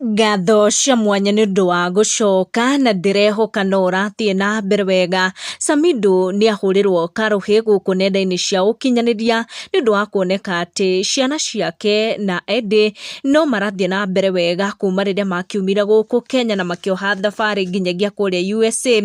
Ngatho cia mwanya nĩ ũndũ wa gũcoka na ndĩrehoka no ũrathiĩ na mbere wega. Samidoh nĩ ahũrĩrwo karũhĩ gũkũ nenda-inĩ cia ũkinyanĩria nĩ ũndũ wa kuoneka atĩ ciana ciake na Eddie no marathiĩ na mbere wega kuma rĩrĩa makiumire gũkũ Kenya na makĩoha thabarĩ nginyagia kũrĩa USA.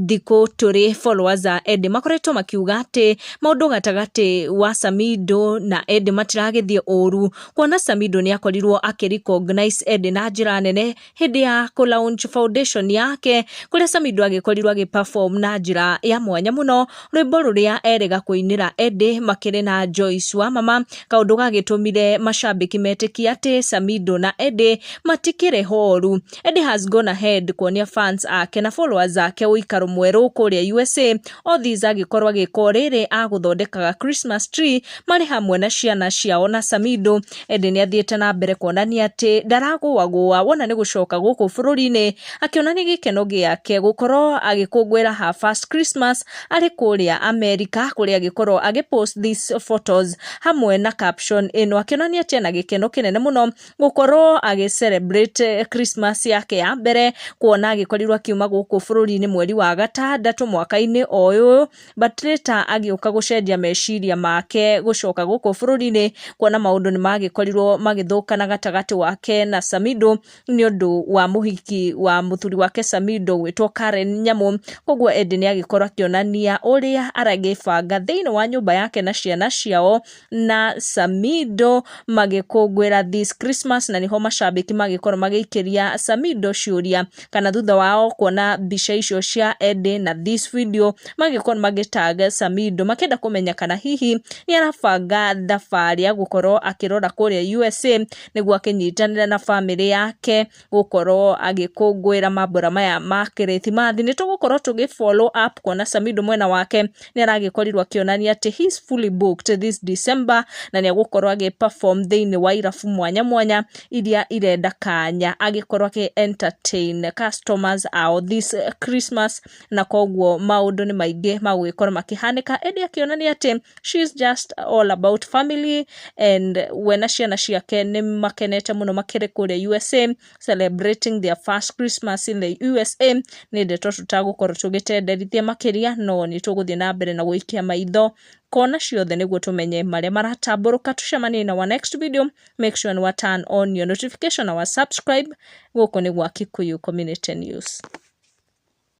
Thikũ tũrĩ followers a Eddie makoretwo makiuga atĩ maũndũ gatagatĩ wa Samidoh na Eddie matiragĩthiĩ ũru, kuona Samidoh nĩ akorirwo akĩ recognize Eddie na njĩra nene hĩndĩ ya kũ launch foundation yake, kũrĩa Samidoh agĩkorirwo agĩ perform na njĩra ya mwanya mũno rwĩmbo rũrĩa erĩga kũinĩra Eddie makĩrĩ na Joyce wa mama, kaũndũ gagĩtũmire macambĩki metĩkie atĩ Samidoh na Eddie matikĩrĩ horu. Eddie has gone ahead kuonia fans ake na followers ake ũikaro mwerũ kũrĩa USA. All this agĩkorwo agĩka o rĩrĩ agũthondekaga Christmas tree marĩ hamwe na ciana ciao na Samidoh. Eddie nĩ athiĩte na mbere kuonania atĩ ndaragũagũa wona nĩ gũcoka gũkũ bũrũri-inĩ, akĩonania gĩkeno gĩake gũkorwo agĩkũngũĩra her first Christmas arĩ kũrĩa Amerika, kũrĩa agĩkorwo agĩ post these photos hamwe na caption ĩno, akĩonania atĩ ena gĩkeno kĩnene mũno gũkorwo agĩ celebrate Christmas yake ya mbere, kuona agĩkorirwo akiuma gũkũ bũrũri-inĩ mweri wa gatandatũ mwaka-inĩ o ũyũ, but later agĩũka gũcenjia meciria make gũcoka gũkũ bũrũri-inĩ, kuona maũndũ nĩ magĩkorirwo magĩthũkana gatagatĩ wake na Samidoh nĩ ũndũ wa mũhiki wa mũthuri wake Samidoh gwĩtwo Karen Nyamu. Koguo Eddie nĩ agĩkorwo akĩonania ũrĩa aragĩbanga thĩinĩ wa nyũmba yake na ciana ciao na Samidoh magĩkũngũĩra this Christmas, na nĩho macambĩki magĩkorwo magĩikĩria Samidoh ciũria kana thutha wao kuona mbica icio cia Eddie na this video, magĩkorwo magĩtag Samidoh makĩenda kũmenya kana hihi nĩ arabanga thabarĩ ya gũkorwo akĩrora kũrĩa USA nĩguo akĩnyitanĩre na bamĩrĩ yake gũkorwo agĩkũngũĩra mambura maya ma kĩrĩthimathi. Nĩ tũgũkorwo tũgĩ follow up kuona Samidoh mwena wake nĩ aragĩkorirwo akĩonania atĩ he is fully booked this December na nĩ egũkorwo agĩ perform thĩinĩ wa irabu mwanya mwanya iria irenda kanya agĩkorwo akĩ entertain customers ao this Christmas, na koguo maũndũ nĩ maingĩ magũgĩkorwo makĩhanĩka. Eddie akĩonania atĩ she is just all about family and we na ciana ciake nĩ makenete mũno makĩrĩ kũrĩa USA celebrating their first Christmas in the USA. Nĩ ndeto tũtagũkorwo tũgĩtenderithia makĩria, no nĩ tũgũthiĩ na mbere na gũikia maitho kona ciothe nĩguo tũmenye marĩa maratambũrũka. Tũcemanie na our next video. Make sure nĩ wa turn on your notification na wa subscribe. Gũkũ nĩ gwa Kikuyu Community News.